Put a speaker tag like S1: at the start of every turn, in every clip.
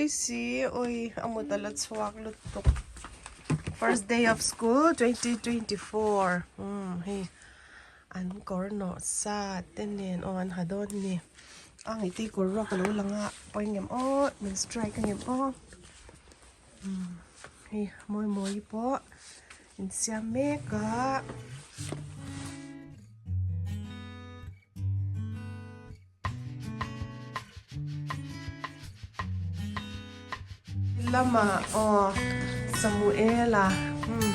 S1: Gracie ui a mut a la chhuak lutuk first day of school 2024 umm hei an kawr nawh sa te nen aw an ha dawn a ni a ngaihte kawr ruak a lo lang a pawi ngem aw min strike a ngem aw umm hei mawi mawi pawh insiam mek a. Lama aw Samuela umm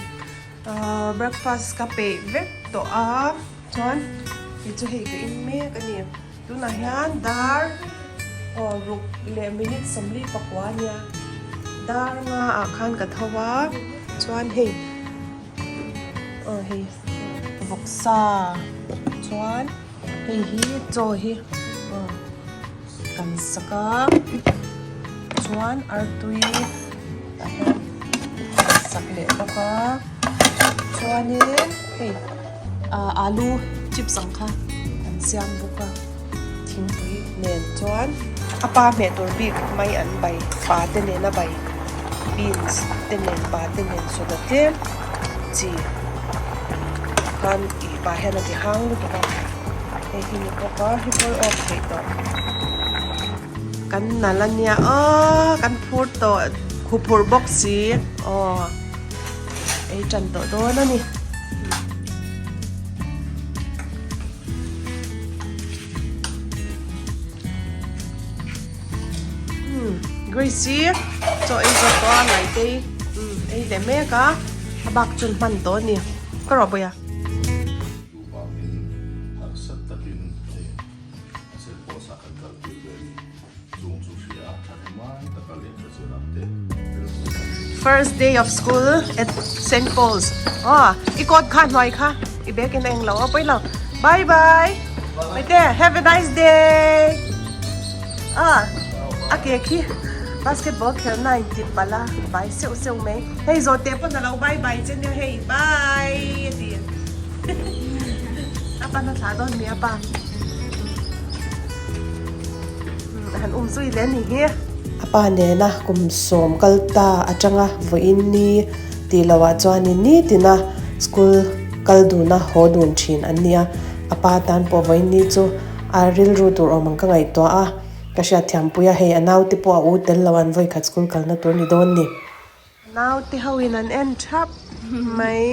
S1: ahh breakfast ka peih vek tawh a chuan kei chu hei ka in mek a ni tunah hian dar aw ruk leh minute 44 a nia dar nga ah khan ka tho a chuan hei aw hei vawksa chuan. Hei hi chaw hi kan sak a chuan artui tah hian sak leh bawk a chuanin hei ah alu chips ang kha an siam bawk a thingpui nen chuan a pa hmeh tur bik mai an bai pa te nena bai beans te nen pa te nen soda tlem chi khan ih pah hian a ti hang lutuk a hei hi ni bawk a hei pawh off theih tawh kan nal a nia aw kan phur tawh huphurh bawk si aw ei tan tawh dawn a ni. Grace chaw ei zawk tawh a ngaitei ei leh mek a a bak chun hman tawh a ni ka rawh pawih a.
S2: Chuvangin harsat takin hei a cell post ah kan kalpui ve a ni. Chung chu hria a tha hmai taka lehkha zir ang te rilru kan hrilh.
S1: First day of school at Saint Paul's aw i coat kha hnuai kha i bag in a englo a pawi lo bye bye Maite have a nice day ah a ke khi basketball khelh na in tip palh a bai seuh seuh mai hei zawh teh pawn alo bye bye che nia hei bye a ti a pan a thlah dawn mi a pa. Han um zui leh a ni hi. A pa nena kum sawm kal ta atanga vawiin ni tih loh ah chuanin nitina school kal duna haw dun thin an ni a. A pa tan pawh vawiin ni chu a rilru tur awm ang ka ngaihtuah a, ka hriatthiam pui a, hei a naute pawh a u tel lo an vawikhat school kalna tur ni dawn ni. Naute ho in an en thap mai.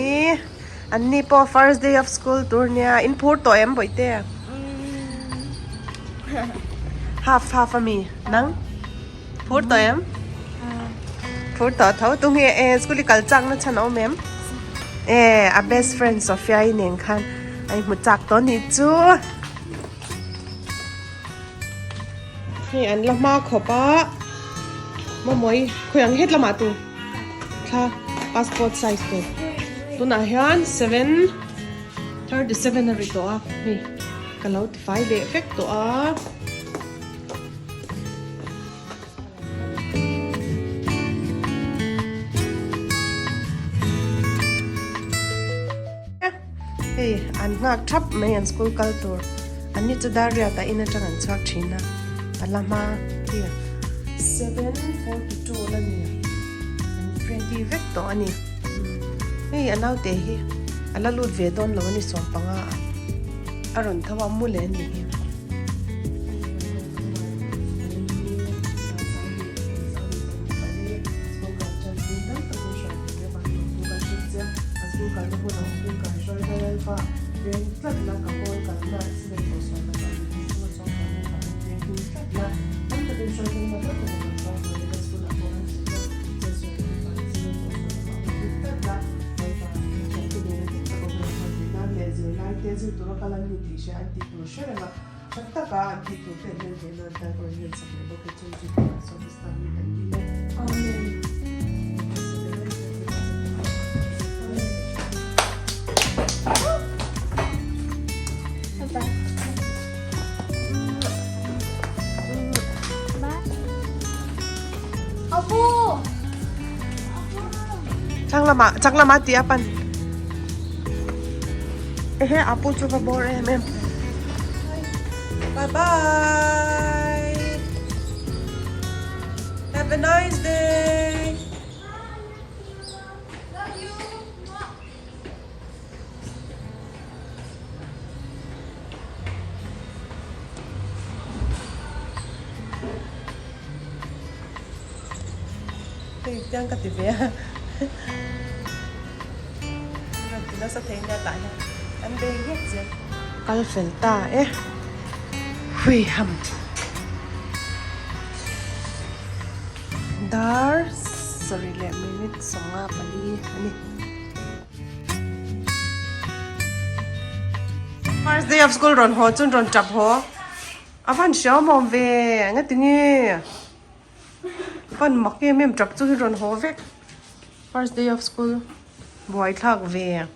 S1: An ni pawh first day of school tur nia. In phur tawh em bawihte? Half half a mi nang? Phur tawh em? Phur tawh tho. Tunge e school i kal chak na chhan a awm em? E a best friend Sophia i nen khan a inhmu chak tawh ni chu. Hei an la hma khawp a mawmawi khawi ang het lamah tu thla passport size tur tunah hian 7:37 a ri tawh a hei ka lo ti fai leh vek tawh a. Hei an nghak thap mai an school kal tur an ni chu dar riat ah in atang an chhuak thin a a la hma hi 7:42 la ni an ready vek tawh a ni hei a naute hi a la lut ve dawn lo a ni sawmpanga ah a rawn tho a mu leh a ni hi. Tha taka an tih tur te an hel ve nan tan pawh in hel sak leh bawk e chung chu tih ah sawn Krista mi kan dil e. Amen.
S3: Apu.
S1: Chang lama chang lama ti a pan. Ehe apu chu va bawr em em. Bye bye. Have a nice day. Hei tiang ka ti ve a rawn ti nasa thei nia tah hian an bei nghet zel. Kal fel ta e hui ham dar sarih leh minute 54 a ni. First day of school rawn haw chun rawn tap haw a van hriau mawm ve nga ti nge van mak em em tap chu hi rawn haw vek first day of school buai thlak ve.